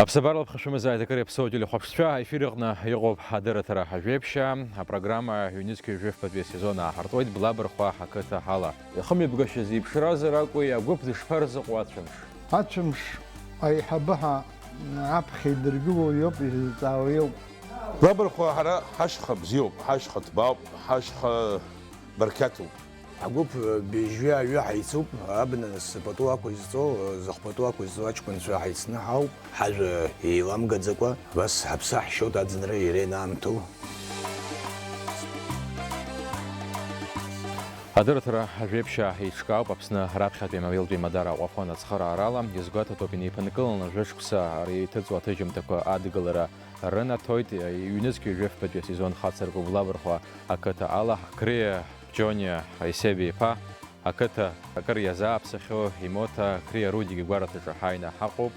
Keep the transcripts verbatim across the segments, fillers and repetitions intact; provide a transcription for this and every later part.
Аԥсабара лаԥхашәымазааит, акыр иаԥсоу ателехәаԥшцәа, аефир аҟны иҟоуп адырраҭара Ажәеиԥшьаа. Апрограмма ҩнызқьи жәафбатәи асезон ааҳартуеит Блабырхәа ақыҭа ала. Ихымҩаԥгашьа зеиԥшразар акәу, агәыԥ дышԥарзыҟоу Ацәамш? Ацәамш аиҳабы ҳа аԥхьа идыргыло иоуп, изызҵаауа иоуп. Блабырхәа ҳара ҳашьха бзиоуп, ҳашьха ҭбаауп, ҳашьха барқьаҭуп. Ҳгәыԥ быжьҩы-ҩажәа ҳаицуп, абнаныс пату ақәызҵо, зых пату ақәызҵо аҷкәынцәа ҳаицны ҳауп, ҳажәа еиламгаӡакәа, абас ҳаԥсы ҳшьоит аӡынра иара ианаамҭоу. Адырраҭара Ажәеиԥшьаа еиҿкаауп Аԥсны раԥхьатәи амавелтәи Мадара аҟәафон ацхыраарала, иазгәаҭатәуп, инеиԥынкыланы жәа-шықәса реиҭыҵуа аҭыжьымҭақәа адгылара рынаҭоит, ҩнызқьи жәафбатәи асезон хацырку Блабырхәа ақыҭа ала. Қриа Џьониа Исебиа-иԥа ақыҭа акыр иазааԥсахьоу имоҭа Қриа Рудик игәараҭаҿы ҳааины ҳаҟоуп.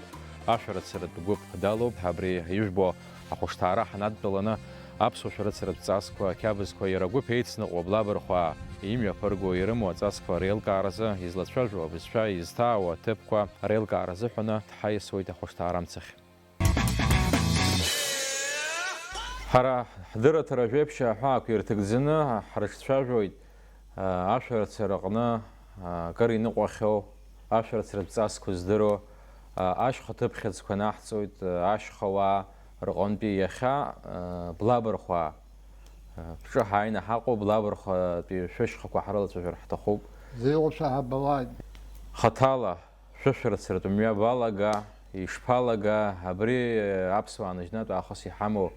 Ашәарыцаратә гәыԥ далоуп, абри ижәбо ахәышҭаара ҳнадтәаланы аԥсуа шәарыцаратә ҵасқәа, ақьабзқәа, иара агәыԥ еицныҟәо Блабырхәаа имҩаԥырго, ирымоу аҵасқәа реилкааразы, излацәажәо абызшәа, изҭаауа аҭыԥқәа реилкаара азыҳәаны дҳаиасуеит ахәышҭаара амцахь. Ҳара ҳдырраҭара Ажәеиԥшьаа аҳәаақәа ирҭагӡаны ҳрыҿцәажәоит, а, ашәарыцара аҟны, а, акыр иныҟәахьоу, ашәарыцаратә ҵасқәа здыруа, а, ашьха ҭыԥхьыӡқәа наҳҵоит, а, ашьхауаа рҟынтәи иахьа, а, Блабырхәаа, а, бҿы ҳааины ҳаҟоуп, Блабырхәаатәи шәышьхақәа ҳрылацәажәар ҳҭахуп. Зеилашәа ҳабалааит. Хаҭала шәышәарыцаратә мҩа балага, ишԥалага, абри аԥсуаа ныжьнатә аахыс иҳамоу,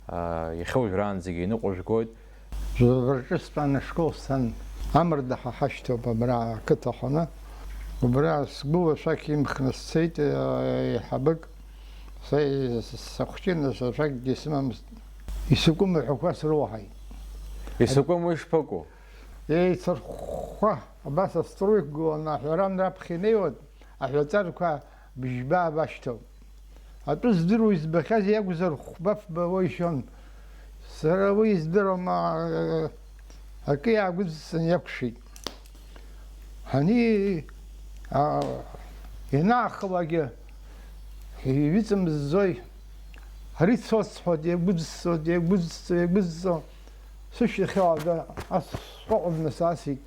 а, иахьа уажәраанӡагьы иныҟәыжәгоит. Жәларҿы стәан ашкол сцан, амарда ҳа ҳашьҭоуп абра ақыҭа аҟны. Убра сгәыла шәақь имхны сцеит, а, еиҳабык. Са, сахәҷын, нас ашәакгьы сымамызт. Исакәым аҳәақәа сроуҳаит. Исакәым уи шԥакәу? Еицырхәхәа, абас астройк гыланы аҳәаран раԥхьа инеиуан, аҳәаҵарқәа быжьба башьҭоуп. Атәы здыруа избахьаз иакәзар, хәба-фба уа ишьон. Сара уи издыруам, а, акы иаагәыдысҵан иакәшеит. Ани, а, ианаахылакгьы иҩыҵымыззои, ари цо сҳәоит, иагәыдысҵоит, иагәыдысҵо, иагәыдысҵо, сышьҭахьала ада ас сҟәаҟәа днасасит.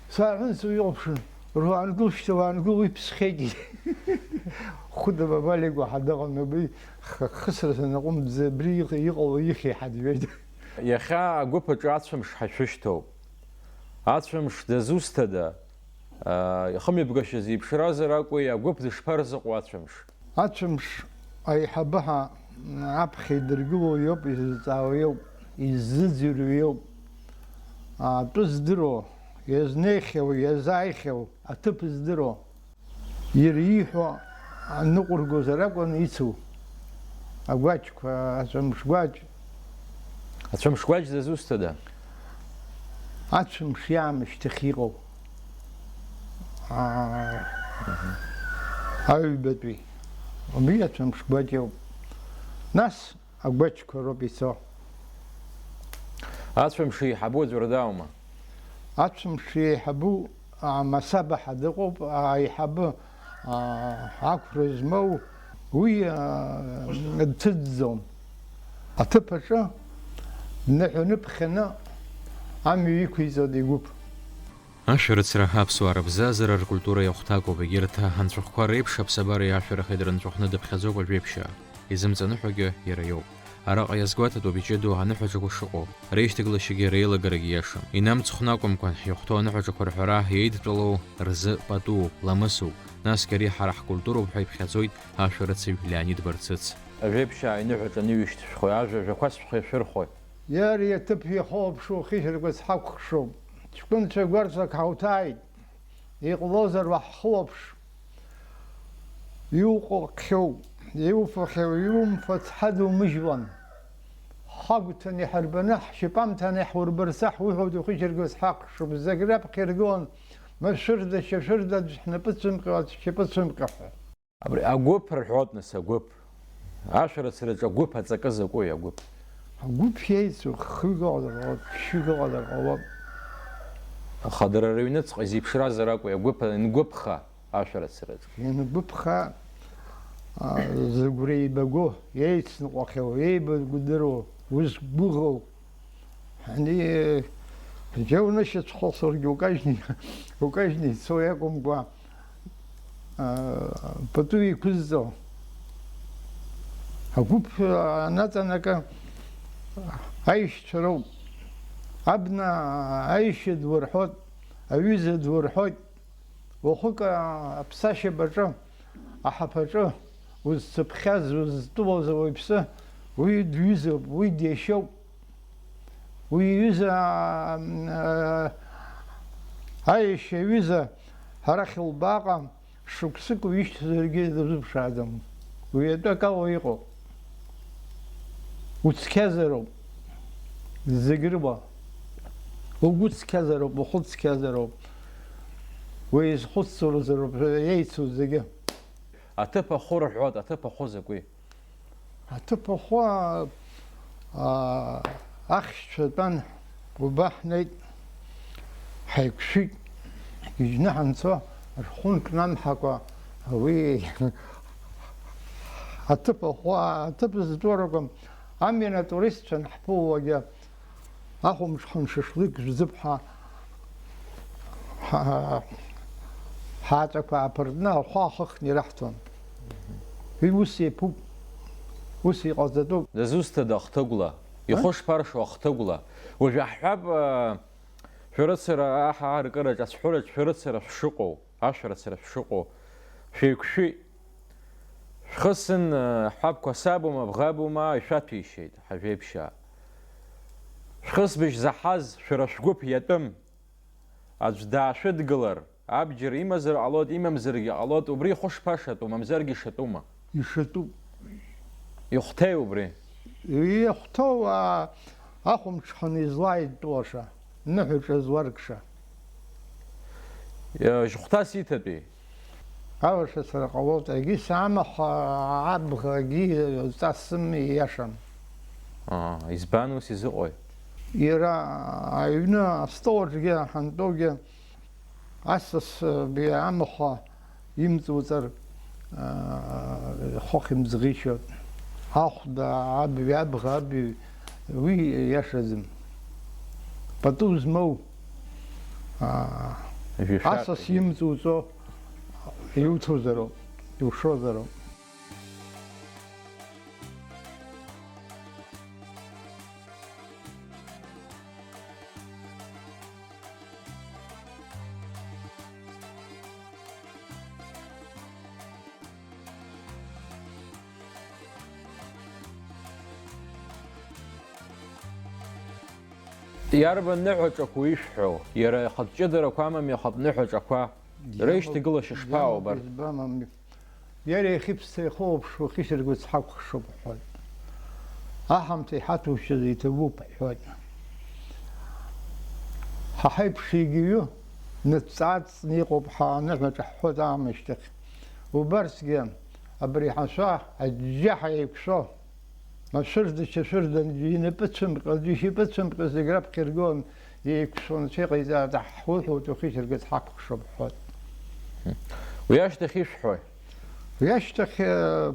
Сааҳәын, сыҩылаԥшын, руаангыл, шьҭа уаангыл, уи ԥсхьеит. Хәыда бабалигәа ҳадаҟан, абри х-, хысра санаҟәымҵӡа, абри иҟ-, иҟало ихьи ҳадҩеит. Иахьа агәыԥ аҿы Ацәамш ҳашәышьҭоуп. Ацәамш дызусҭада? Аа, ихымҩаԥгашьа зеиԥшразар акәи, агәыԥ дышԥарзыҟоу Ацәамш? Ацәамш аиҳабы ҳа аԥхьа идыргыло иоуп, изызҵаауа иоуп, иззыӡырҩуа иоуп. Атәы здыруа, иазнеихьоу, иазааихьоу, аҭыԥ здыруа. Иара ииҳәо аныҟәыргозар акәын ицу. Агәаҷқәа, ацәамш гәаҷ. Ацәамш гәаҷ дызусҭада? Ацәамш иаамышьҭахь иҟоу. Аа, аҩбатәи. Убри ацәамш гәаҷ иоуп. Нас агәаҷқәа роуп ицо. Ацәамш еиҳабу аӡәыр даума? Ацәамш еиҳабу, а, Масабаҳа дыҟоуп, аиҳабы, а, ақәра змоу, уи, а, дҭыҵӡом. Аҭыԥ аҿы дныҳәа-ныԥхьаны амҩа иқәиҵоит игәыԥ. Ашәарыцара аԥсуаа рыбзазара, ркультура иахәҭакуп, егьырҭ анцәахәқәа реиԥш аԥсабареи ашәарахеи дрынҵәахны дыԥхьаӡоуп Ажәеиԥшьаа. Изымҵаныҳәогьы иара иоуп. Араҟа иазгәаҭатәуп иҷыдоу аныҳәаҿақәа шыҟоу, реишьҭагылашьагьы реилагарагьы иашам. Инамцхәны акәымкәан, иахәҭоу аныҳәаҿақәа рҳәара еидтәалоу рзы патууп, ламысуп, насгьы ари ҳара ҳкультуроуп ҳәа иԥхьаӡоит ашәарыцаҩ Леонид Барцыц. Ажәеиԥшьаа иныҳәаҿаны иҩышьҭышәхуеи, ажәа, ажәақәа сшәхы ишәырхуеи? Иара иаҭыԥ иҳалаԥшуа хьышьаргәыц ҳакәхшоуп. Ҷкәынцәа гәарҵәак ҳауҭааит. Иҟалозар уаҳхылаԥш, иуҟәыххьоу, иуфахьоу, иумфац ҳадумыжьлан. Ҳагәҭаны иҳарбаны, ҳшьапамҭаны иаҳурбарцы ҳуҳәоит, ухьышьаргәыц ҳахшуп, зегь раԥхьа иргылан, машәырда, шьашәырда аӡә ҳнапы цәымҟьо, аӡә шьапы цәымҟьо ҳәа. Абри агәыԥ рҳәоит, нас, агәыԥ. Ашәарыцараҿы агәыԥ аҵакы закәи, агәыԥ? Агәыԥ иеицу хҩык ыҟазар ҟалап, ԥшьҩык ыҟазар ҟалап. Аха дара рыҩныҵҟа изеиԥшразар акәи, агәыԥ иангәыԥха ашәарыцараҿы? Иангәыԥха, А, зыгәра еибаго, еицныҟәахьоу, еибагәдыруа, узгәыӷоу. Ани, џьа унышьацәхалсыргьы укажьны, укажьны ицо иакәымкәа, а, пату еиқәызҵо. Агәыԥ анаҵанакы, аишьцәа роуп. Абна аишьа длырҳәоит, аҩыза длырҳәоит. Уахык аԥсашьапаҿы, аҳаԥаҿы узцыԥхьаз, узтәылаз ауаҩԥсы, уи дҩызоуп, уи деишьоуп. Уи иҩыза, аа, аишьа аҩыза арахь лбааҟа шықәсык уишьҭазаргьы дазыԥшааӡам. Уи атәы акала иҟоуп. Уцқьазароуп. Зегь рыла. Угәы цқьазароуп, ухы цқьазароуп. Уи изхәыццылозароуп еицу зегьы. Аҭыԥ ахәы рҳәоит, аҭыԥ ахәы закәи? Аҭыԥ ахәы, аа, ахьшьцәа тәан, убаҳ ҳнеит, ҳаиқәшәит, ижьны ҳанцо, рхәы нкнамҳакәа, уи аҭыԥ ахәы, аҭыԥ зтәу ракәым, амҩан атуристцәа анҳԥылогьы, ахәымҽхан шашлык жәӡыԥ ҳа, ҳа, ҳааҵәақәа ааԥыртны ахәы аахыхны ираҳҭон. Уи ус еиԥуп, ус иҟаҵатәуп. Дызусҭада ахҭыгәла? Ихәы шԥаршо ахҭыгәла? Уажә аҳҳәап, а, шәарыцара аҳ-, аҳаракыраҿ, ацәҳәыраҿ шәарыцара шәшыҟоу, ашәарыцара шәшыҟоу, шәеиқәшәеит. Шәхы сын, ҳәабқәа сабума, бӷабума, ишәаҭәеишьеит, ҳажәеиԥшьаа. Шәхысбыжь заҳаз шәара шәгәыԥ иатәым. Аӡә даашәыдгылар, абџьар имазар ҟалоит, имамзаргьы ҟалоит, убри ихәы шԥашатәу, мамзаргьы ишатәума? Ишатәуп. Ихәҭеи убри? Ихәҭоу, аа, ахәымҽхан излааидтәалаша, ныҳәаҿа зларкша. Иа, жьыхәҭас иҭатәи? Алашацара ҟалоит, егьыс амахә, абӷагьы ҵасым, ииашам. Аа, избан ус изыҟои? Иара аҩны астол аҿгьы ҳантәоугьы асас, абри амахә имҵуҵар, аа, хыхь имӡӷишьоит. Ахәда, абҩа, абӷа, абҩ, уи иашаӡам. Пату змоу, аа, Жәафар. Асас имҵуҵо иуҭозароуп, иушозароуп. Иарбан ныҳәаҿақәоу ишәҳәо? Иара ихатә ҷыдарақәа амами, ахатә ныҳәаҿақәа? Иамоуп, реишьҭагылашьа шԥаҟоу, иамоуп, абарҭ? Избан, мамоу. Иара иахьыԥсҭа ихылаԥшуа хьышьаргәыц ҳакәыхшоуп ҳҳәоит. Аҳамҭа иҳаҭәоушьаз иҭабуп ҳҳәоит. Ҳа ҳаиԥш егьаҩы дныҵ-ааҵны иҟоуп ҳа аныҳәаҿа ҳҳәоит аамышьҭахь. Убарҭгьы абри ҳашәа аџьџьаҳәа еиқәшәо. Машәырда, чашәырда, аӡәы инапы цәымҟьо, аӡәы ишьапы цәымҟьо, зегь раԥхьа иргылан, еиқәшәо анцәа иҟаиҵааит, ҳуҳәоит, ухьышьаргәыц ҳакәыхшоуп ҳҳәоит. Уи ашьҭахь ишәҳәои? Уи ашьҭахь, э,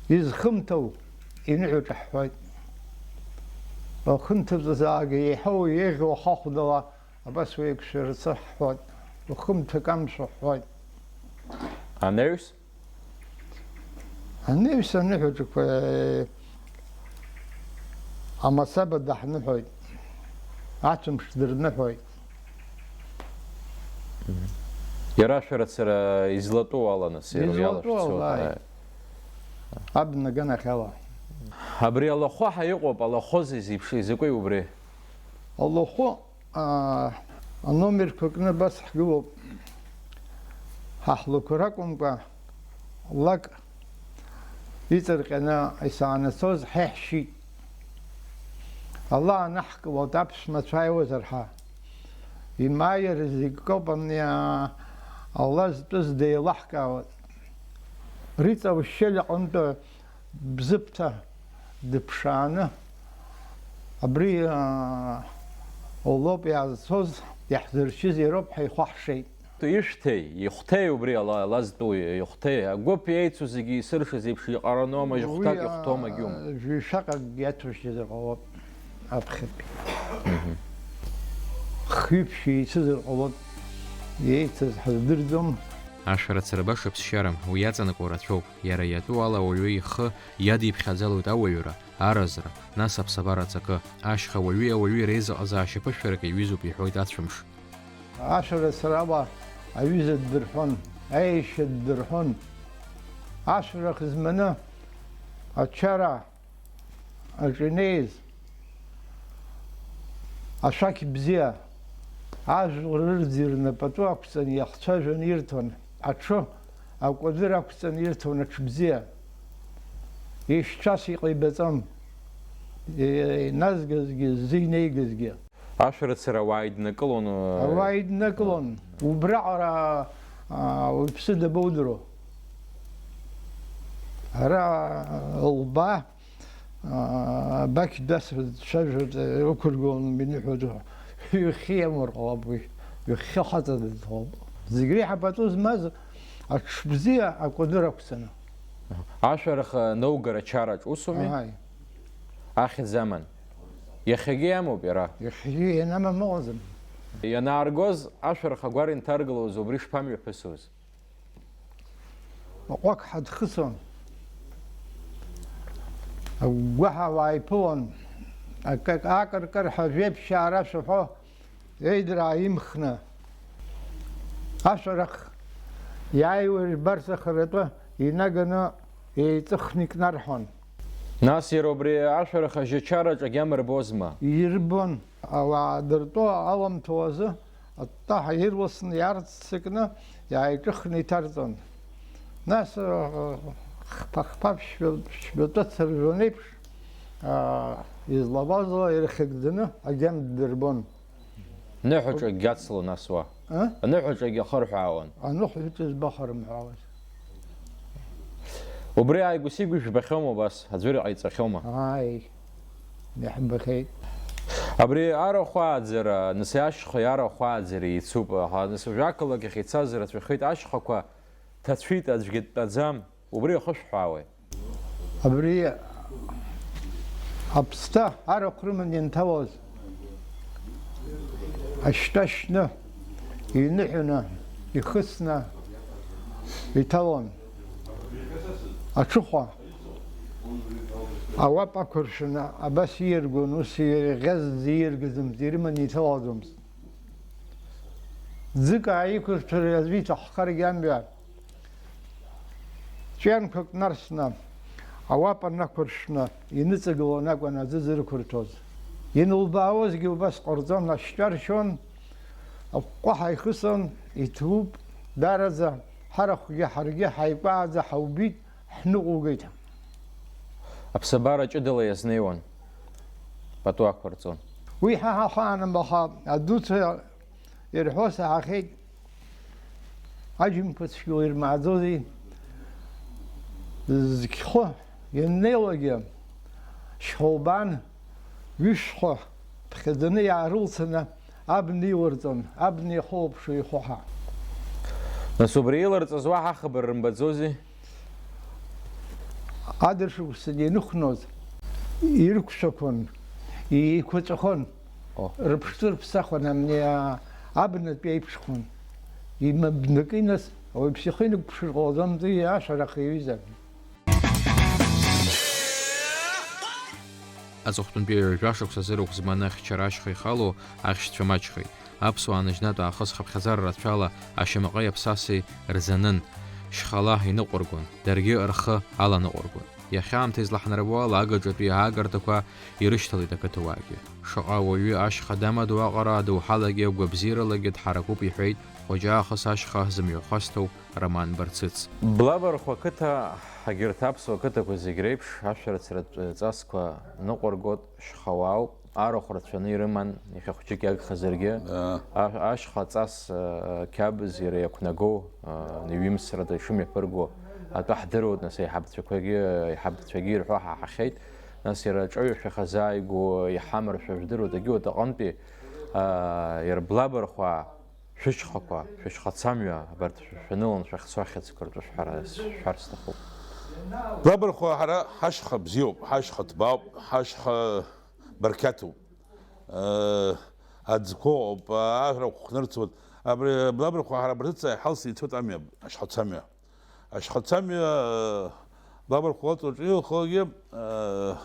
изхымҭоу иныҳәаҿа ҳҳәоит. Ухымҭаҵәазаалак еиҳау еиӷьу ахахәдала абас уеиқәшәарцы ҳҳәоит. Ухымҭак амшәо ҳҳәоит. Анаҩс? Анаҩс аныҳәаҿақәа, э, амасаба даҳныҳәоит, ацәымш дырныҳәоит. Иара шәарацара излатәу ала, нас, иара излатәу иалашәцо, ала, ааи. Ааи. Абна аганахьала. Абри алахәы ҳәа иҟоуп, алахәы зеиԥш-, изакәи убри? Алахәы Аа, аномерқәа кны абас ҳгылоуп. Ҳа ҳлақәа ракәымкәа, лак иҵарҟьаны исаанацоз ҳа иаҳшьит. Ала анаҳкылоит аԥшәмацәа ааиуазар ҳәа. Имааир зегь коуп, амни, аа, Алла зтәыз деилаҳкаауеит. Риҵа Ушьшьыл аҟынтәи Бзыԥҭа дыԥшааны, абри, аа, лоуп иаазцоз, иаҳзыршьыз иароуп ҳәа ихәаҳшеит. Ишәҭеи, ихәҭеи убри ала, ала зтәу ихәҭеи? Агәыԥ еицу зегьы исыршаз еиԥш иҟараноума, жьыхәҭак Уи, ихәҭоума, аа, гьум? Жәшәаҟак иаҭәашьазар ҟалап аԥхьатәи. Хҩы-ԥшьҩы еицызар ҟалап, еицыз ҳаздырӡом. Ашәарыцара баша ԥсшьарам, уи иаҵанакуа рацәоуп. Иара иатәу ала ауаҩы ихы иадиԥхьаӡалоит ауаҩра, аразра, нас аԥсабара аҵакы. Ашьха уаҩи ауаҩи реизыҟазаашьа ԥышәарак иаҩызоуп иҳәоит ацәымш. Ашәарыцара ала аҩыза ддырҳәон, аешьа ддырҳәон. Ашәарах зманы ачара аҿы инеиз ашәақь бзиа, ажәлар рырӡи рнапаҵо ақәҵаны иахцәажәаны ирҭон, аҽы акәадыр ақәҵаны ирҭон аҽы бзиа. Ишьцәас иҟаиҵаӡом, иназгазгьы, ззы инеигазгьы. Ашәарыцара ауаа иднакылон, э, Ауаа иднакылон. Убраҟара, аа, уаҩԥсы дабоудыруа? Ара, лба, аа, абақь дасра дцәажәоит, ықәыргылон, минуҭ ҩахьхьи иамур ҟалап уи, ҩахьхьи хаҵа дыӡӷаб. Зегь реиҳа пату змаз аҽыбзиа акәадыр ақәҵаны. Ашәарах анаугара ачараҿ усуми? Ааи. Ахьӡ аман. Иахьагьы иамоуп иара. Иахьагьы ианамам ыҟаӡам. Ианааргоз ашәарах агәар инҭаргылоз убри шԥамҩаԥысуаз? Аҟәақ ҳадхысуан. Агәгәаҳәа ауаа иԥылон. Акы, акыркырҳәа жәеиԥшьаара шәаҳәо, еидраа имхны, ашәарах иааиуа рбарҵахаратәы инаганы еиҵыхны икнарҳәон. Нас иара убри ашәарах ажьачараҿ агьама рбозма? Ирбон. Ауаа дыртәо аламҭоу азы аттаҳәа ирласны иаарццакны иааиҿыхны иҭарҵон. Нас, хԥа-хԥа ԥшьба-, ԥшьбатәы цыржәон еиԥш, аа, излабазала ирхьыгӡаны агьама ддырбон. Ныҳәаҿагь ацлон нас уа. А? Аныҳәаҿагь ахырҳәаауан. Аныҳәаҿа избахарымҳәаауаз. Убри ааигәа-сигәа жәбахьоума убас? Аӡәыр иҟаиҵахьоума? Ааи, иаҳбахьеит. Абри арахә ааӡара, нас ашьхеи арахә ааӡареи еицуп. Аха нас уажәы ақалақь ахь ицаз рацәахеит, ашьхақәа ҭацәит, аӡәгьы дтәаӡам. Убри иахышәҳәаауеи? Абри аԥсҭа арахә рыманы ианҭалоз, ашьтәа шьны, иныҳәаны, ихысны иҭалон. Аҽыхәа ауапа ақәыршәаны абас ииаргон, ус иаӷьазӡа ииаргаӡомызт, ирыманы иҭалаӡомызт. Ӡык ааиқәыршәар аӡәы иҭаххаргьы амҩа, ҵәҩанқәак нарсны, ауапа нақәыршәны иныҵагылон акәын аӡы зырқәырҭәоз. Ианылбаауазгьы убас ҟарҵон, ашьтәа ршьон, аҟәҟәаҳәа ихысон, иҭууп, даараӡа ҳарахәгьы ҳаргьы ҳаикәааӡа ҳаубит, ҳныҟәугеит. Аԥсабара ҷыдала иазнеиуан, пату ақәырҵон. Уи ҳа ҳахаанын, аха адуцәа ирҳәо саҳахьеит. Аџьымқәа цәгьала ирмааӡозеи? Зқьхәы ианнеилакгьы, шьхәылбан, ҩышәхәа ԥхьаӡаны иаарылцаны абна иларҵон, абна ихылаԥшуа ихәы ҳәа. Нас убри иларҵаз уаҳа хабар рымбаӡозеи? Адыршықәсаны ианыхәноз, ирықәшәақәон, еиқәаҵәахон, О. Рыԥштәы рыԥсахуан, амни, а, абнатәи еиԥшхон. Имабнакы, нас, ауаҩԥс ихы инықәԥшыр ҟалаӡомзи, ашәарах иаҩызан. Аҵыхәтәантәи ҩажәа шықәса зырӷә зманы ахьчара ашьха ихало ахьшьцәа маҷхеит. Аԥсуаа ныжьнатә аахыс хыԥхьаӡара рацәала ашьамаҟеи аԥсасеи рзанын. Шьхала иныҟәыргон, даргьы рхы аланыҟәыргон. Иахьа аамҭа излаҳнарбо ала, агаҿатәи аагарҭақәа ирышьҭалеит ақыҭауаагьы. Шаҟа уаҩы ашьха дамадоу аҟара адоуҳалагьы агәабзиаралагьы дҳаракуп иҳәеит, хәыҷы аахыс ашьха зымҩахәасҭоу Роман Барцыц. Блабархә ақыҭа, егьырҭ аԥсуа қыҭақәа зегь реиԥш, ашәарыцаратә ҵасқәа ныҟәыргоит, шьхауаауп. Арахә рацәаны ирыман, иахьа хәыҷык иагхазаргьы, Да. а-, ашьха ҵас, а, қьабз иара иақәнагоу, а, ҩымсрада ишымҩаԥырго атәы ҳдыруеит, нас аиҳабацәақәагьы, аиҳабацәагьы ирҳәо ҳаҳахьеит, нас иара аҿаҩашәа хазааигәоу иҳамаршәа жәдыруеит, егьи уаҵәҟантәи, а, иара блабархәаа Шәышьхақәа, шәышьхацамҩа, абарҭ шәанылан шәахьцо ахьӡқәа рҿы шәҳәара, шәҳәар сҭахуп. Лабархәа ҳара ҳашьха бзиоуп, ҳашьха ҭбаауп, ҳашьха барқьаҭуп. Э, аӡқәа ыҟоуп, ажәрақәа хнырцоит. Абри Лабархәа ҳара абарҭыҵааи ҳалс ицоит амҩа, ашьхацамҩа. Ашьхацамҩа, э, Лабархәа лаҵаҿы иҟалогьы, э,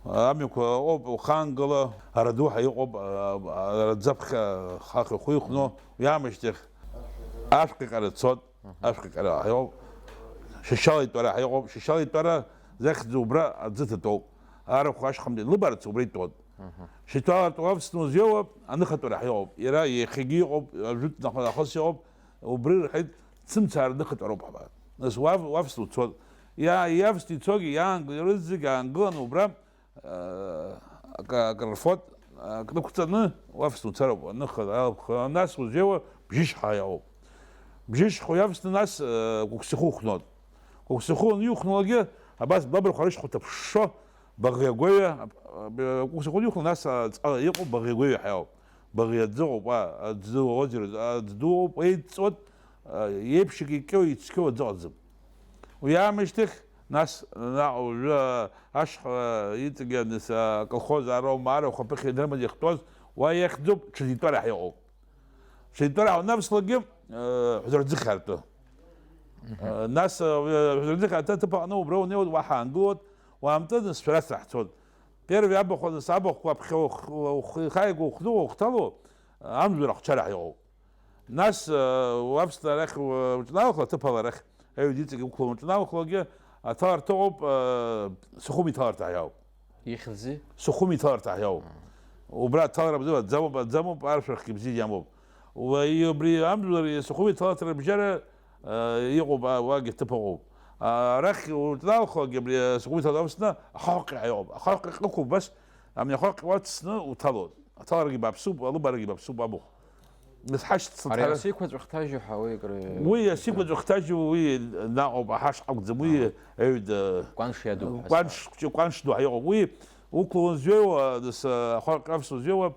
амҩақәа ыҟоуп, ухаангыла, араду ҳәа иҟоуп, э, араӡаԥхьа хахь ухы ихәно, уи аамышьҭахь ашәҟәы ҟьара цот, ашәҟәы ҟьара ҳәа иҟоуп, шьашьала итәара ҳәа иҟоуп, шьашьала итәара захьӡу убра аӡы ҭатәоуп, арахә ашьхамҭа лыбарц убра итәот. Шьаҭалартә уавсны узиоуа аныхатәара ҳәа иҟоуп, иара иахьагьы иҟоуп, ажәытә нахыс иҟоуп, Убри рҳәеит, сымцар ныхатәароуп ҳәа. Нас уав-, уавсны уцот. Иа-, иавсны ицогьы иаангыларыз зегь аангыланы убра, э, акы, акрырфот, акрықәҵаны уавсны уцароуп. Аныха, алԥха, нас узеиуа бжьышьха иаауп. Бжьышьха уиавсны нас, э, кәыкәсихы ухәнот. Кәыкәсихы уаниухәналакгьы, абас Лабархәа рышьхәа ҭаԥшшо, Баӷиагәаҩа, кәыкәсихы уаниухәнала нас аҵҟала иҟоу Баӷиагәаҩа ҳәа иауп. Баӷи аӡы ыҟоуп, а, аӡы озеро, аӡы ду ыҟоуп, еидҵуат, а, еиԥшьык икьо, ицқьоу аӡы ыҟаӡам. Уи аамышьҭахь, нас, наҟ уажәы ашьха иҵегьы аныс, а, аколхоз ароума арахә аԥыхьа инрымаз иахьтәоз, уа иахьӡуп, ҽазитәара ҳәа иҟоуп. Ҽазитәара ҳәа унавслакгьы, э, Ҳәзарӡыхьаа ртәы. Э, нас, э, Ҳәзарӡыхьаа ртәы аҭыԥ аҟны убра унеиуеит, уа ҳаангылоит, уаамтәаны сшәарацра ҳцоит. Первый абахә, нас абахәқәа аԥхьа ух-, ух-, ухы ихааигәа ухны уахҭало, амзура ахәцәара ҳәа иҟоуп. Нас, э, уавсны арахь у-, уҿналхла, аҭыԥ ала арахь, аҩ диҵегь уқәланы уҿналхлогьы, аҭаларҭа ыҟоуп, э, Сухуми иҭаларҭа ҳәа иауп. Ихьӡи? Сухуми иҭаларҭа ҳәа иауп. Убра аҭалара бзиа аӡамоуп, аӡамоуп, аршәахгьы бзиа иамоуп. Уа, и-, убри амзура, Сухуми иҭаларҭа рыбжьара, э, иҟоуп, а, уагьы ҭыԥ ыҟоуп. А, арахь уҿналхлогьы абри, э, Сухуми иҭаларҭа уавсны ахаҳәҟьа ҳәа иҟоуп. Ахаҳәҟьа ҟықәуп, бас, амни ахаҳәҟьа уацсны уҭалоит. Аҭаларагьы бааԥсуп, алыбарагьы бааԥсуп абахә. Нас ҳашьцылт Ари ҳара. Асеиқәаҵәа хҭажьу ҳәа уи акры Уи асеиқәаҵәа хҭажьу уи наҟ ауп, аҳашҟа акәӡам, уи Ага. аҩда Кәанш иаду ҳәа Кәанш, кәанш ду ҳәа иҟоуп. Уи уқәлауан зҩеиуа, нас, ахәарҟьафс узҩеиуа,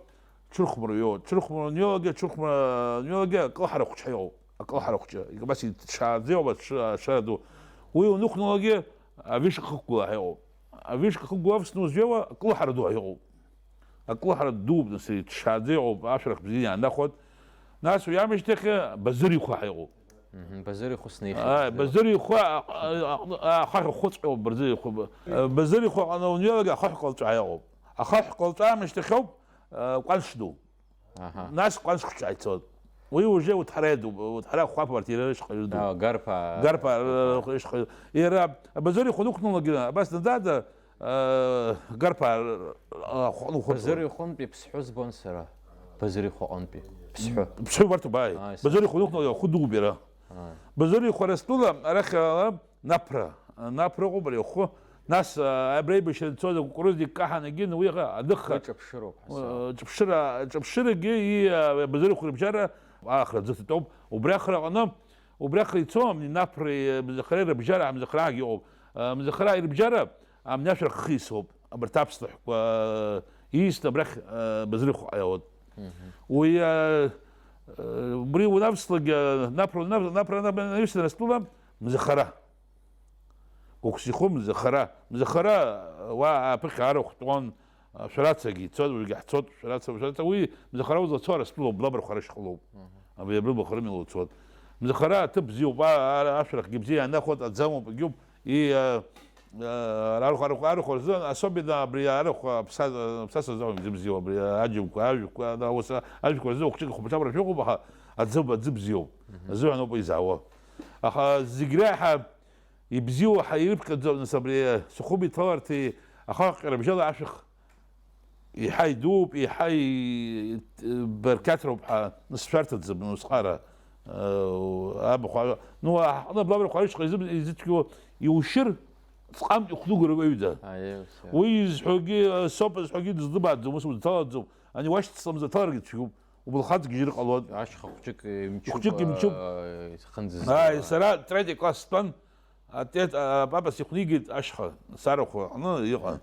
ҽырхәмаруа иоуа. Ҽырхәмаруа аниолагьы, ҽырхәмаруа аниолагьы акылҳара хәыҷ ҳәа иҟоуп. Акылҳара хәҷы. Абас иҭшааӡа иҟоуп, аҽы-, ашара ду. Уи унықәналагьы авишка хықәгыла ҳәа иҟоуп. Авишка хықәгыла авсны узҩеиуа акылҳара ду ҳәа иҟоуп. Акылҳара дууп, нас, иҭшааӡа иҟоуп, ашәарах бзиа иаанахәоит. Нас уи амышьҭахь Базыр ихәы ҳәа иҟоуп. Мгм, Базыр ихәы снеихьеит. Ааи, Базыр ихәы, а, а, а, ахаҳә хәыҵәҟьоуп, Базыр ихәы. Базыр ихәы аҟны уныҩналак ахаҳә калҵәа иҟоуп. Ахаҳә калҵәа амышьҭахь ауп, а, Кәанш ду. Аҳа. Нас Кәанш хәҷы ицоит. Уи уже Уҭҳара иадуп, Уҭҳара Хәаԥ, абарҭ иара рышҟа ирыдуп. Ау, Гарԥа. Гарԥа, э, ишҟа. Иара Базыр ихәы дықәналагьы, абас наӡаӡа, э, Гарԥа, э, ахәы-, ахәы Базыр ихәынтәи Ԥсҳәы збон сара. Базыр ихәы аҟынтәи. Ԥсҳәы. Ԥсҳәы убарҭоуп, ааи. Ааи, Базыр ихәы дықәналоит, ахәы дууп иара. Ааи. Базыр ихәы Арыстәыла, арахь, э, Наԥра, Наԥра ыҟоуп ари ахәы. Нас, а, абра аибашьра дцоз акәыкәрыз диккаҳан егьин, уи аныха Уи ҿыԥшыроуп, ҳасаб. Ҿыԥшыра, ҿыԥшырагьы и, а, Базыр ихәы рыбжьара аахра аӡы ҭатәоуп. Убри ахра аҟны, убри ахра ицо, Наԥреи, а, Мзахареи рыбжьара, Мзахараагьы ыҟоуп. А, Мзахараа ирыбжьара, амни ашәарах хы исоуп. Абарҭ аԥслаҳәқәа, а, иисны абрахь, а, Базыр ихәы ҟаиауеит. Мгм. Уи, а, а, убри унавслак, а, Наԥра, Наԥра, Наԥра, Наԥра, Наԥра, Мзахара. Кәыкәсихы Мзахара. Мзахара, уа аԥыхьа арахә тәон, Шәарацагьы ицоит, уигьы ҳцоит, Шәараца, Шәараца. Уи Мзахара узлацо Арыстәыла Лабархәа рышьхылоуп. Мгм. Абри абри Лабархәа рымҩала уцоит. Мзахара аҭыԥ бзиоуп, а, а, ашәарахгьы бзиа иаанахәоит, аӡы амоуп, егьуп. И, а, а, арахә, арахә, арахә рзы, особенно абри арахә, аԥса-, аԥсаса зауа мзы бзиоуп, абри аџьымқәа, ажәқәа, ана, ус, ажәқәа рзы ухәыҷык хәыҷы абра шәыҟоуп, аха аӡы, аӡы бзиоуп. Мгм. Азыҳәан ауп изаауа. Аха зегь реиҳа ибзиоу ҳәа ирыԥхьаӡо, нас, абри Сухуми иҭаларҭеи ахаҳәҟьара бжьала ашәах еиҳа идууп, еиҳа и-, барқьаҭроуп ҳәа, нас, сшәарҭаӡам, усҟара, э, абахә, ну, ҳаҟны Лабархәа рышьхәа изы-, изыцәгьоу иушьыр, ҵҟамтә ихәнугар уаҩда. Аиеи, ус, иа. Уи изҳәогьы, э, соуп зҳәогьы дызлыбааӡом, ус узҭалаӡом, ани уашьцылам заҭаларгьы цәгьоуп. Убылхаҵ гьежьыр ҟалон. Ашьха хәҷык имчуп, Хәҷык имчуп. Э, ихынӡызҵауа. Ааи, сара третий класс стәан, атет-, а, папа сихәнигеит ашьха, сарахә аҟны иҟан.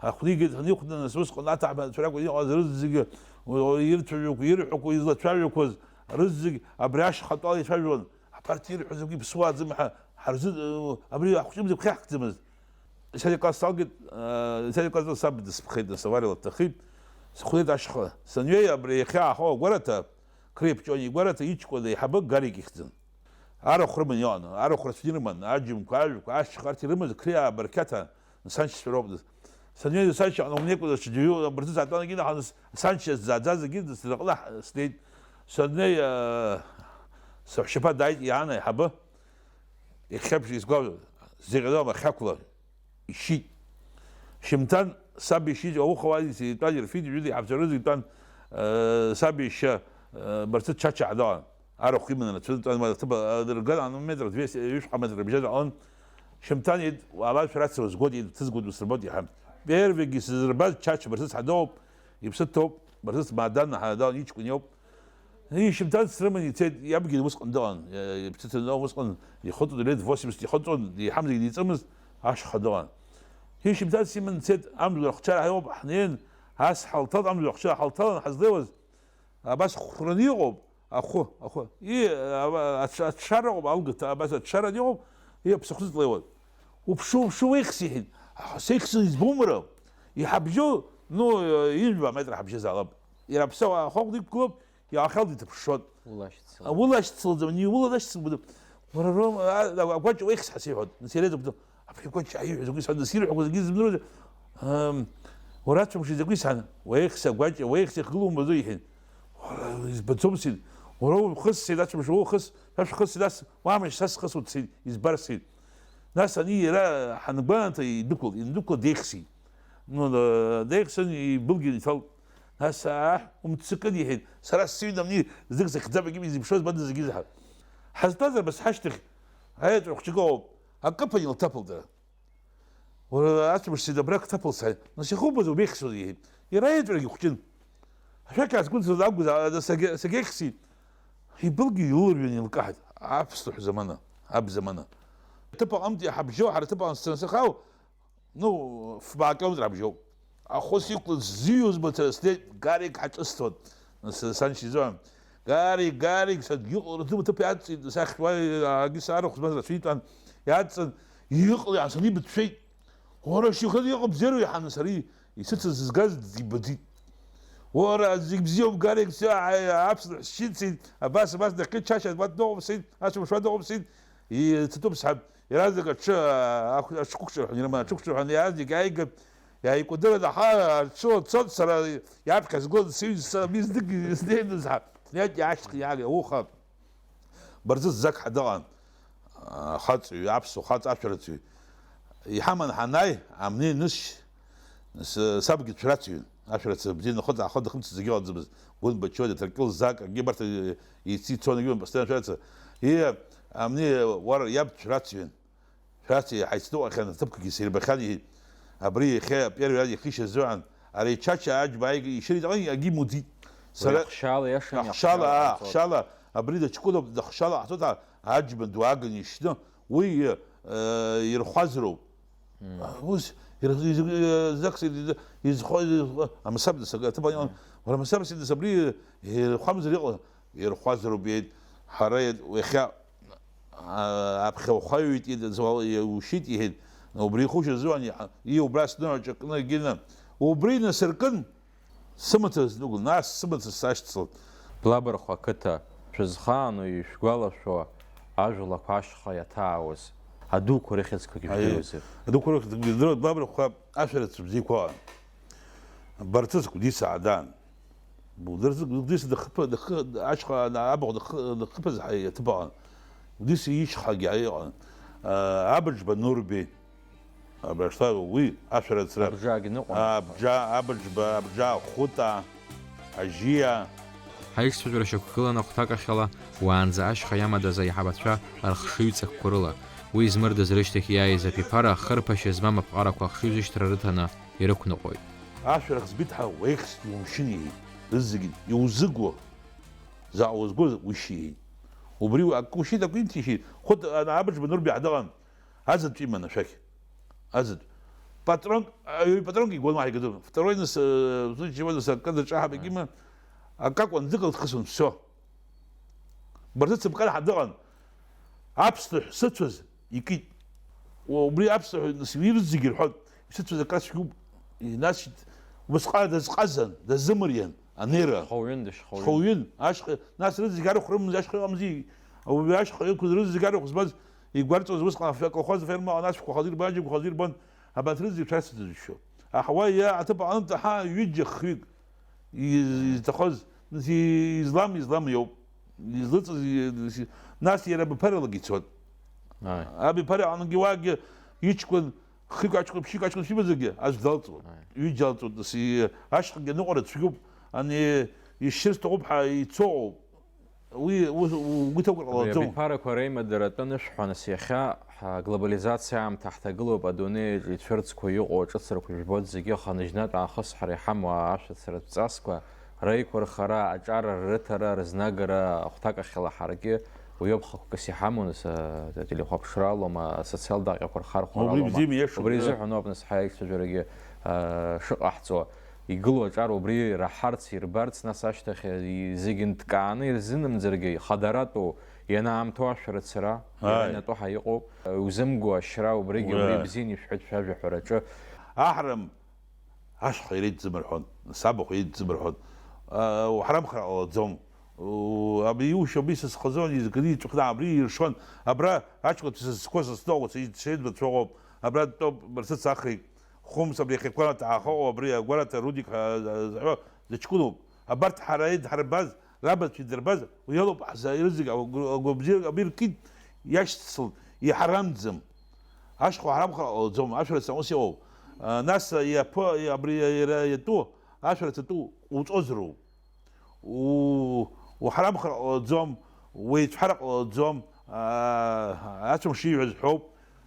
Ҳахәнигеит, ҳанихәда, нас усҟан аҭаҳмадцәа ракәын иҟаз рызегьы, у-, у-, ирцәажәақәа, ирҳәақәо, излацәажәақәоз, Рызегь абри ашьхатәала ицәажәон, абарҭ ирҳәо закәи ԥсуааӡам ҳәа, ҳарзы-, абри ахәҷы бзиа гәхьаҳкӡамызт. Десятый класс салгеит, э, десятый класс саб дысԥхеит, нас авариала дҭахеит. Схәлеит ашьха. Санҩеи, абри иахьа аҳауа агәараҭа, Крепҷони игәараҭа иҷкәын еиҳабы Гарик ихьӡын. Арахә рыман иҟан, арахә рацәаны ирыман, аџьымқәа, ажәқәа, ашьха арҭ ирымаз Қриаа Барқьаҭа, саншьцәа роуп, нас. Саннеи, саншьа аҟны унеиқәыз аҽаӡәы абыржәы саатәан, егьи наҳан саншьа ззааӡаз егьи дысзаҟны снеит. Саннеи, э, саҳәшьаԥа дааит, иаан аиҳабы, иахьа ԥшьа изгәаҟ-, зеҟьаны амахьақәла ишьит. Шьымҭан саб ишьит, ауха уа итәан, ирфит, ҩыда иҳаԥҵәарыз итәан, э, саб ишьа, э, Барцыц Чача ҳдоуан. Арахә иманы рацәаны дтәан, уа аҭыԥ, э, дырган, ан метр, двести, ҩышәҟа метр рыбжьаз аҟын. Шьымҭан ит, уа абарҭ шәарацара узгоит, ит, ҭызгоит, усырбоит, иҳәан. Первыйгьы сызырбаз Чача Барцыц ҳадоуп, иԥсы ҭоуп, Барцыц Мадан ҳадоуан, иҷкәын иоуп. Ишьымҭан срыман ицеит, иабгьы усҟан дыҟан, э, иԥсы ҭаны усҟан ихыҵуан, лет восемьдесят ихыҵуан, иҳамзагьы диҵымызт, ашьха дыҟан. Ишьымҭан симан дцеит, амза рыхшара ҳаиуп, ҳнеин, ас ҳалҭалт, амза рыхшара ҳалҭалан ҳазлеиуаз, абас хәраны иҟоуп, ахәы, ахәы. И, аба-, аҽ-, аҽшара ыҟоуп, алгыҭа, абас аҽшаран иҟоуп, и, аԥсахәы зыҭлеиуаз. Уԥшы, уԥшы, уеихс, иҳәеит. Аха сеихсны избомра? Иҳабжьоу, ну, ҩажәа метр ҳабжьазаалап. Иара аԥсауаа ахәаҟәда иқәгылоуп, иаахьалт иҭаԥшшоит. Улашьцылт. Улашьцылӡом, ани улалашьцылбода? Уара, Рома, а, а, агәаҷ уеихс ҳәа сиҳәоит. Нас иара изакәтәы, абри агәаҷ аиҳәа закәи сҳәан, нас ирҳәақәо зегьы зымдыруазар, ам, уара ацәымши закәи сҳәан, уеихс агәаҷ, уеихс ихгылоу умбаӡои иҳәеит. Уара, избаӡом син. Уара ухысцеит, ацәымшәа ухыс, са шәхысцеит, ас, уамашь са схысуеит син, избар син. Нас ани иара ҳангәанаҭа идәықәлт, индәықәла деихсит. Ну, да-, деихсын, ибылгьаны иҭалт. Нас, аҳ, умццакын, иҳәеит, сара сыҩнамни, знык захьӡабагьы изыԥшуаз банда зегьы заҳа. Ҳазтәазар, бас ҳашьҭахь аеҵәа хәҷык ыҟоуп, акыԥан илҭаԥылт дара. Уара, ацәымшцеит, абра кҭаԥылт сааит. Нас иахьубаз убеихсуаз, иҳәеит. Иара аеҵәрагьы хәҷын. Ашәақь аазгәыдҵоз акәыз, а, сагьа-, сагьеихсит. Ибылгьы илырҩын, илкаҳаит. Аԥслаҳә замана, аб замана. Ҭыԥ аҟынтәи ҳабжьоу, ҳара ҭыԥ аҟны сцаны сахау, ну, фба километр ҳабжьоуп. Ахәы сиқәлан сзиҩуаз мацара снеит, Гарик ҳаҿысҭуан. Нас саншьа изыҳәан, Гарик, Гарик, саргьы иҟаларызи, уи аҭыԥ иадҵит, сахьуа, агьы саарахә змаз рацәа итәан, иадҵын, иҟалеи ҳәа санибыҭшәеит. Уара, шьыхык иҟабзиару иҳаны сара исыцыз зызгаз дибаӡит. Уара, зегь бзиоуп, Гарик, все, аԥсны шьыцит, абас, абас, нахьхьи Чача, абас дыҟоуп сеит, ацәымшәа дыҟоуп сеит, иҭатәуп сҳәап, иаразнак аҽы, а, аҽқәыкҿырҳәан ирыман, аҽықәҿырҳәан иаразнак иааиган, иааикәадырын, аха аҽы цот, сара иаԥхьа сгылан, сыҩ-, са, ми знык снеины сҳәап, снеит, иаашьҭхын иааг-, ауха. Барзыц Зак ҳәа дыҟан, ахаҵаҩ, аԥсуа хаҵа ашәарацаҩ. Иҳаман ҳанааи, амни нысшь, с-, сабгьы цәарацаҩын. Ашәарацаҩ бзиа нахыҵ-аахыҵ дахымцаӡакгьы ыҟаӡамызт. Гәынба Чода, Ҭаркьыл Зак, акгьы абарҭ, е-, еицицон, егьи постоянно ашәарацаҩ. Ие, амни уара иаб цәарацаҩын. Шәарҭ еиҳа ицныҟәахьан, аҭыԥқәагьы сирбахьан, иҳәеит. Абри иахьа первый раз ихишьа азыҳәан, ари Чача Аџьба ааигеит, ишьыр иҵаҟа агьи мудит. Уи сара ахшьала иашан, ахшьала, ахшьала аа, ҟаҵоит. Ахшьала, абри дыҷкәыноуп, дахшьала ҟаҵоит, а-, Аџьба дуааганы ишьны, уи, э, ирхәазароуп. Мм. Ус, ир-, из-, э, зак-, из-, изхо-, изхо-, амсаб дасага, аҭыԥ аҟны, Мм. Уара амсаб сидас абри ирхәамзар иҟалаз? Ирхәазароуп, иҳәеит, ҳара иахьа, а, аԥхьа ухаҩеит, иаӡуа, иаушьит, иҳәеит, убри ихәышьа зуан, иҳа-, ии, убра сныҳәа ҿакны егьины, убри инасыркын, сымаҭа сныгәылан, нас сымаҭа сашьцылт. Блабархәа ақыҭа, шәызхаану ишәгәалашәо ажәлақәа ашьха иаҭаауаз, адуқәа рыхьӡқәагьы Аиеи. Жәдыруазар? Адуқәа рыхьӡқәагьы жәдыруа, Блабархәа ашәарыцаҩ бзиақәа ыҟан. Барцыц Гәдиса Адан. Гәдиса дахыԥа-, дахы-, ашьха абахә дахы-, дахыԥаз ҳаи аҭыԥ аҟан. Гәдиса ишьхагьы иҟан. Абыџба Нурби. Абра шьҭа уи ашәарыцара. Абжагь ныҟәон. Абжа, Абыџба, Абжа, Хәыта, Ажьиа. Ҳаишьцәажәара шьақәгылан ахәҭакахьала, уаанӡа ашьха иамадаз аиҳабацәа рхшыҩҵакқәа рыла, уи змырдыз рышьҭахь иааиз аԥиԥара хырԥашьа змам аԥҟарақәа ахшыҩзышьҭра рыҭаны ирықәныҟәоит. Ашәарах збеит ҳәа уеихсит, иумшьын, иҳәеит. Рызегьы иузыгуа, заҟа узгоз уишь, иҳәеит. Убри акы ушьит, акы инҭишьит. Хәыт, ана, Абыџба Нурби ҳдыҟан. Аӡытә иман ашәақь. Аӡытә. Патронк, аҩ, патронк игон уаҳа игатәым. Второй нас, э, случай, нас акы даҿаҳап, егьима, акакәан ӡык лхысуан, всё. Барсыцыԥкар ҳа дыҟан, аԥсҭыҳә сыцәаз икит. Убри аԥсҭыҳәа нас ирыцзегьы рҳәон, исыцәаз акра цәгьоуп, инаҵшьит, убасҟак дазҟазан, дазымыриан, анеира. Дхәыҩын, дышхәыҩын. Дхәыҩын, ашьха, нас рызегь арахә рымаз ашьха ыҟамзи, ауаҩы ашьха иқәыз рызегь арахә змаз, игәарҵуаз усҟан аф-, аколхоз аферма аҟан ашәқәа хазы ирбан, аџьықәа хазы ирбан, абарҭ рызегь шәарҭаӡазшәа. Аха уа иа аҭыԥ аҟынтә ҳа ҩыџьа хҩык из-, изҭахыз, нас и-, излам, излам иоуп. Излыҵыз, и-, нас иара абиԥаралагьы ицон. Ааи. Абиԥара аҟынгьы уаагьы иҷкәын, хҩык аҷкәын, ԥшьҩык аҷкәын шимазаргьы, аӡә далҵуан. Ааи. Ҩыџьа алҵуан, нас и-, ашҟагьы аныҟәара цәгьоуп, ани ишьыр сҭахуп ҳәа ицо ыҟоуп. Уи, уи, угәы иҭоукыр ҟалаӡом. Абри абиԥарақәа реимадара атәы анышәҳәа, нас иахьа ҳа-, аглобализациа аамҭа ҳҭагылоуп, адунеиаҿ ицәырҵқәа иҟоу аҿыцрақәа жәбоит зегьы, аха ныжьнатә аахыс ҳара иҳамоу аашәацаратә ҵасқәа реиқәырхара, аҿар рыҭара, рызнагара ахәҭак ахьала ҳаргьы уиоуп хықәкыс иҳамоу, нас, а, ателехәаԥшралоума, асоциалтә аҟьақәа рхархәаралоума. Убри бзиами, иашоуп, Убри да. изыҳәаноуп, нас, ҳаиҿцәажәарагьы, а, шыҟаҳҵо. Игылоу аҿар убри ираҳарц, ирбарц, нас ашьҭахь и-, зегь нҭкааны ирзынамӡаргьы, ихадаратәу ианаамҭоу ашәарыцара, иара Ааи. инатәу ҳа иҟоуп. Узымго ашьра убригьы, убри Ура. ибзианы ишәҳәеит шәажәаҳәараҿы. Аҳрам ашьха иреидӡам рҳәон, сабахә иеидӡам рҳәон. Уҳарамхар ҟалаӡом. У-, абри иушьа, абри сызхаӡон, изкны иҵәахны абри иршон. Абра аҷкәынцәа сызқәа сызҭоуа, сеидбацәа ыҟоуп. Абра дтәоуп, Барсыц ахҩык. Хәымса абри ахьықәара ҭаахоу, абри агәараҭа Рудик ҳәа заҳәо зыҷкәыноуп. Абарҭ ҳара идҳарбаз, рабацәа идырбаз, уи алоуп ҳза-, ирызегь агәы-, агәабзиара абиркит, иашьцылт, иҳарамӡам. Ашхәа ҳарамхар ҟалаӡом, ашәарыцара ус иҟоуп. А, нас иаԥо-, абри иара иатәу, ашәарыцатәу уҵозароуп. У-, уҳарамхар ҟалаӡом, уеицәҳар ҟалаӡом, аа, ацәымш ииҳәаз ҳәоуп,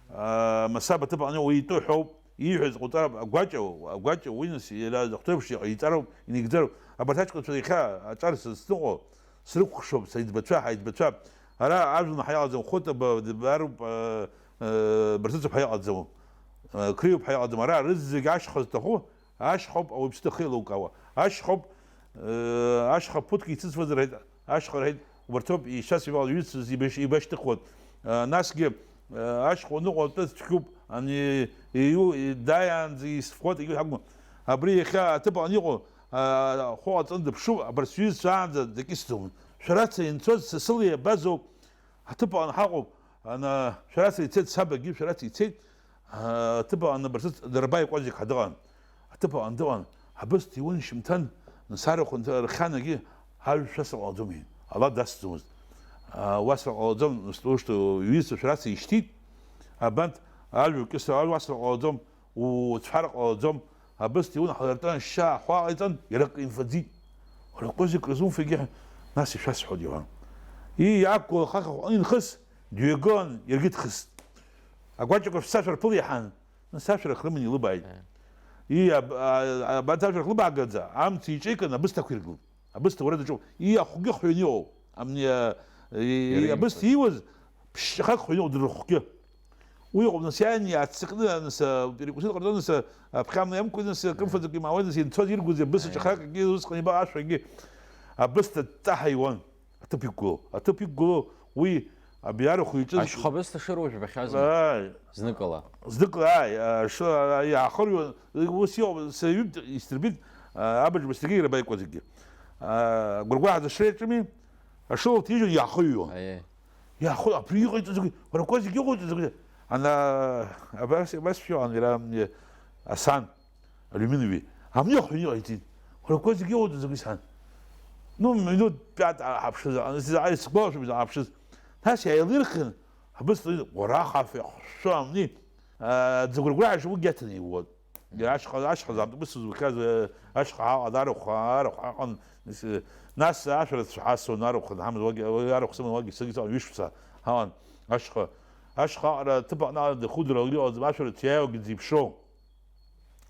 аа, Масаба аҭыԥ аҟны уи итәы ҳәоуп, ииҳәаз ҟауҵароуп, агәаҷа, агәаҷа уи нас иара захәҭоуп иҟаиҵароуп, инагӡароуп. Абарҭ аҷкәынцәа иахьа аҿар сызныҟәо, срыкәхшоуп, саиҵбацәа, ҳаиҵбацәа. Ара ажәлан ҳаиаҟаӡам, Хәытаба, Дебаруп, аа, аа, Барсыцуп ҳаиаҟаӡам, аа, Қриоуп ҳаиаҟаӡам. Ара рызегь ашьха зҭаху, Ашьхоуп ауаҩԥсы дахьеилукаауа. Ашьхоуп, э, ашьха ԥуҭк ицыцуазар ҳәа, ашьха рҳәеит, убарҭоуп ишьас ибал-, ҩыцыз ибаш-, ибашьҭыхуан. Э, насгьы, э, ашьха уныҟәо атәы цәгьоуп, ани, иу-, и-, дааиаанӡа исфхуеит, егьырҭ акәым. Абри иахьа аҭыԥ аҟны иҟоу, а, ахәы ҟаҵаны дыԥшуп, абарҭ сҩызцәа аанӡа дакьысӡом. Шәарацара инцоз са сыла иабазоуп, Аҭыԥ аҟны ҳаҟоуп, ана, Шәарацра ицеит, сабагьы Шәарацра ицеит, а, аҭыԥ аҟны Барсыц Дарбаи Кәазик ҳәа дыҟан. Аҭыԥ аҟны дыҟан, абысҭа иун шьымҭан, нсарахә рхьанагьы ажә шәасыр ҟалаӡом иҳәеит. Ала дасӡомызт. А, уасыр ҟалаӡом, устәушҭа иҩызцәа Шәарацра ишьҭит, абанҭ ажәа кьысыр, уасыр ҟалаӡом, Уцәҳар ҟалаӡом, абысҭа иун ҳлыртын, ашьшьы ахәы аҟаиҵан, иара акы имфаӡеит. Уара Козик рызумфогьы, нас ишәасҳәоит, иҳәан. Ии, иаақәгыло ахахә аҟны инхыс, дҩагылан, иаргьы дхыст. Агәаҷақәа шәцашәа рԥылеиҳан, нас ашәарах рыман илыбааит. Ии, аб-, а-, абарҭ ашәарах лыбаагаӡа, амца иҿеикын, абысҭа ақәиргылт. Абысҭа уара даҿуп. Ии, ахәгьы хҩаны иҟоуп. Амни, а, и-, Иара абысҭа имфоз. Ииуаз, ԥшьшьахак хҩаны иҟоуп дырхәгьы. Уи иҟоуп, нас, иааины иааццакны, нас, а, перекусит ҟарҵон, нас, а, аԥхьа амла иамкуеит, нас, акрымфаӡакәа имаауеит, нас, инцоз иргәыз абысҭа Аиеи. Ҿахрак акгьы усҟан иба ашәагьы абысҭа ттаҳа иуан, аҭыԥ иқәгылоу. Аҭыԥ иқәгылоу уи абиарахә иҿыз. Ашьхабысҭа шыруа жәбахьазма? Ааи. Зныкала. Зныкала, ааи, а, шы-, а, иаахырҩуан, ус иҟоуп, саҩыб-, исдырбеит, а, абаџ Басҭагьы Ирабаикәа зегьы. А, гәыргәаҳәа зышра иаҿыми, ашыла ҭижьын иаахыҩуан. Аиеи. Иаахәо, абри иҟаиҵо закәи? Уара, Козик иҟаиҵо закәи? Ана, абас, абас шәиуан иара, м, Асан, Алиуминови. Амни ахәҩы иҟаиҵеит. Уара, Козик иҟаиҵо закәи, сан? Ну, минуҭ пиат ааҳаԥшыз, ан-, ан-, сгәалашәом, ааҳаԥшыз. Нас иааилирхын, абысҭа, уара, ахаф, иахшәы амни, а, дзыгәыргәырааша уигьы аҭаны иуон. Иара ашьха, ашьха заамтәы сызухьаз, э, ашьха ҳаҟан, арахә, арахә ҳаҟан, нас, э, нас ашәарыцәа ҳасуан, арахә ҳамаз, уагьы, арахә сыман, уагьы сыгьы сыҟан, ҩышықәса ҳаҟан, ашьха, ашьха аҟара аҭыԥ аҟны ала дыхудара иҟаӡам, ашәарыцәа иааиуагьы дзеиԥшроу.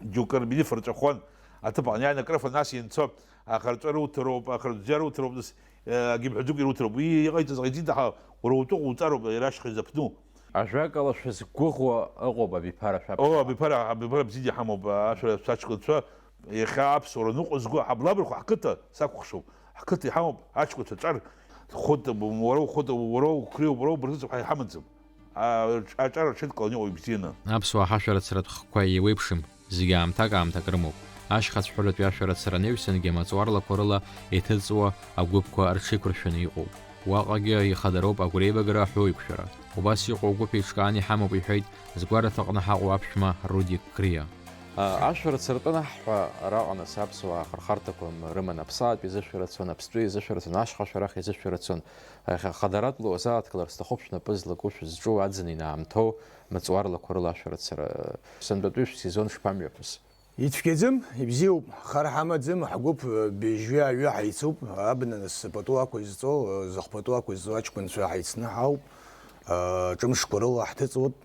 Џьоукы рбилиф рҵәахуан, аҭыԥ аҟны иааины акрыфа, нас инцо, ахырҵәа руҭароуп, ахырҵәа руҭароуп, нас, э, акгьы мҳәаӡакәа ируҭароуп. Уи иҟаиҵаз ҟаиҵеит, аха уара утәы уҵароуп, иара ашьха изаԥну. Ажәакала, шәызгәыӷуа ыҟоуп абиԥара шәаԥхьа. О, абиԥара, абиԥара бзиа иҳамоуп, ашәа шәаҷкәынцәа, иахьа аԥсуара ныҟәызго ҳаблабархәа ҳқыҭа сакәыхшоуп. Ҳқыҭа иҳамоуп аҷкәынцәа ҿар. Хәыта, уара ухәыта, уара уқәриоуп, уара убырҭыцуп ҳәа иҳамаӡам. А-, аҿар аҽеидкыланы иҟоу ибзианы. Аԥсуаа ҳашәарыцаратә хкқәа еиуеиԥшым, зегьы аамҭак-аамҭак рымоуп. Ашьхацәҳәаратәи ашәарыцара анаҩсангьы амаҵуарлақәа рыла иҭыҵуа агәыԥқәа рҽеиқәыршәаны иҟоуп. Уаҟагьы ихадароуп агәреибагара аҳәоуеиқәшәара. Убас иҟоу агәыԥ еиҿкааны иҳамоуп, иҳәеит згәараҭаҟны ҳаҟоу аԥшәма Рудик Криа. А, ашәарыцаратәы анаҳҳәа, араҟа нас аԥсуаа ахырхарҭақәа м-, рыман, аԥсаатә изышәарыцон, аԥстәы изышәарыцон, ашьха шәарах изышәарыцон. Иахьа хадаратәла уазааҭгылар сҭахуп шәнапы злаку шәызҿу аӡын инаамҭоу маҵуарлақәа рыла ашәарыцара. Сынтәатәи шәсезон шԥамҩаԥыс? Ицәгьаӡам, ибзиоуп, хар ҳамаӡам, ҳгәыԥ, э, быжьҩы аҩы ҳаицуп, абна нас пату ақәызҵо, э, зых пату ақәызҵо аҷкәынцәа ҳаицны ҳауп, э, ҿымшқәа рыла ҳҭыҵуеит.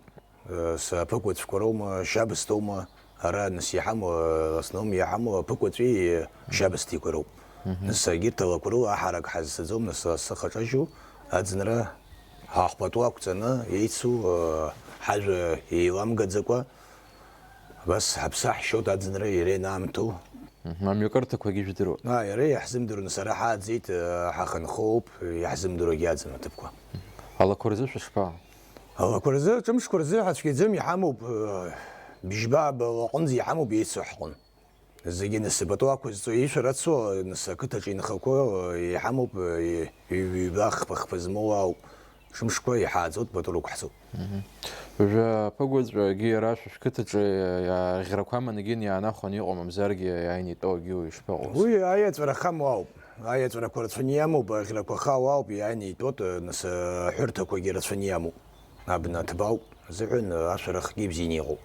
Саԥыкәацәқәа роума, шьабсҭоума, ара нас иҳамоу, основном иҳамоу аԥыкәацәеи шьабсҭиқәа роуп. Мгм. Нас егьырҭ алақәа рыла аҳарак ҳазцаӡом, нас асы хаҿажьу аӡынра ҳахәпату ақәҵаны еицу, ҳажәа еиламгаӡакәа, абас ҳаԥсы ҳшьоит аӡынра иара ианаамҭоу. Мгм. Амҩакырҭақәагьы жәдыруа? А, иара иаҳзымдыруа, нас ара ҳааӡеит, ҳахынҳәуп, иаҳзымдыруагьы аӡам аҭыԥқәа. Алақәа рзы шәышԥа? Алақәа рзы, ҿымшқәа рзы ҳацәгьаӡам, иҳамоуп, э, бжьба-ааба лаҟынӡа иҳамоуп еицу ҳҟын. Зегьы нас ипату ақәызҵо, ишәарацо, нас ақыҭаҿы инхақәоу, э, иҳамоуп, э, ҩ-, ҩба хԥа-хԥа змоу ауп. Ҿымшқәа иҳааӡоит, пату рықәҳҵоит. Мгм. Уажәы аԥыгәаҵәагьы иара шәышәқыҭаҿы, э, аӷьрақәа аманы егьин иаанахәаны иҟоу, мамзаргьы иааины итәоугьы ишԥаҟоу? Уи аиаҵәара хамоу ауп. Аиаҵәарақәа рацәаны иамоуп, аӷьрақәа хаау ауп, иааины итәоит, э, нас, э, аҳәырҭақәагьы рацәаны иамоуп. Абна аҭбаауп азыҳәан, э, ашәарахгьы ибзианы иҟоуп.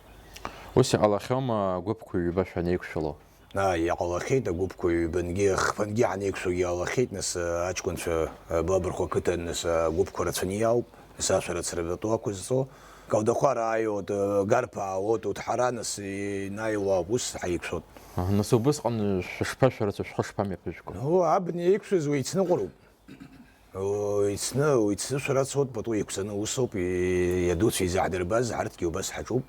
Ус иҟалахьоума агәыԥқәа ҩба шәанеиқәшәало? Ааи, иҟалахьеит, агәыԥқәа ҩбангьы, хԥангьы ҳанеиқәшәогьы иҟалахьеит, нас, э, аҷкәынцәа, э, Блабархәа ақыҭан, нас, э, агәыԥқәа рацәаны иаауп, нас ашәарыцара пату ақәызҵо. Калдахәара ааиуеит, э, Гарԥа аауеит, Уҭҳара, нас, э, инаиуа ауп, ус ҳаиқәшәоит. Аҳ, нас убысҟан шәышԥашәарыцо, шәхы шԥамҩаԥыжәго? Ну, абна еиқәшәаз уеицныҟәароуп. Уеицны, уеицны шәарацоит, пату еиқәҵаны усоуп, и-, иадуцәа изаҳдырбаз, ҳарҭгьы убас ҳаҿуп,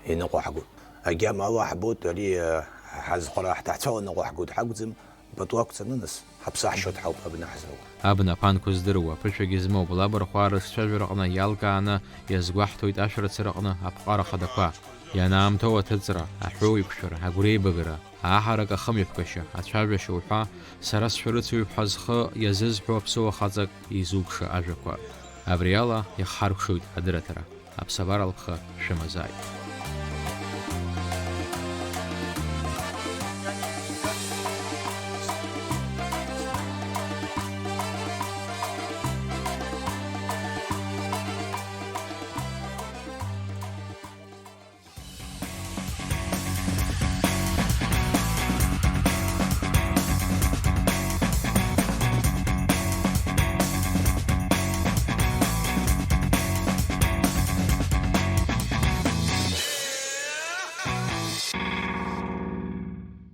иныҟәаҳгоит. Агьама ала ҳбоит, ари, э, ҳазхәара ҳҭаацәала ныҟәаҳгоит ҳакәӡам, пату ақәҵаны, нас, ҳаԥсы ҳшьоит ҳауп абна ҳзауа. Абна аԥанқәа здыруа, аԥышәагьы змоу Блабархәаа рыҿцәажәараҟны иалкааны иазгәаҳҭоит ашәарыцараҟны аԥҟара хадақәа. Ианаамҭоу аҭыҵра, аҳәоуеиқәшәара, агәреибагара, аҳарак ахымҩаԥгашьа, ацәажәашьа уҳәа, сара сшәарыцаҩуп ҳәа зхы иазызҳәо аԥсуа хаҵак изуԥша ажәақәа. Абри ала иахҳаркәшоит адырраҭара. Аԥсабара лхы шәымазааит.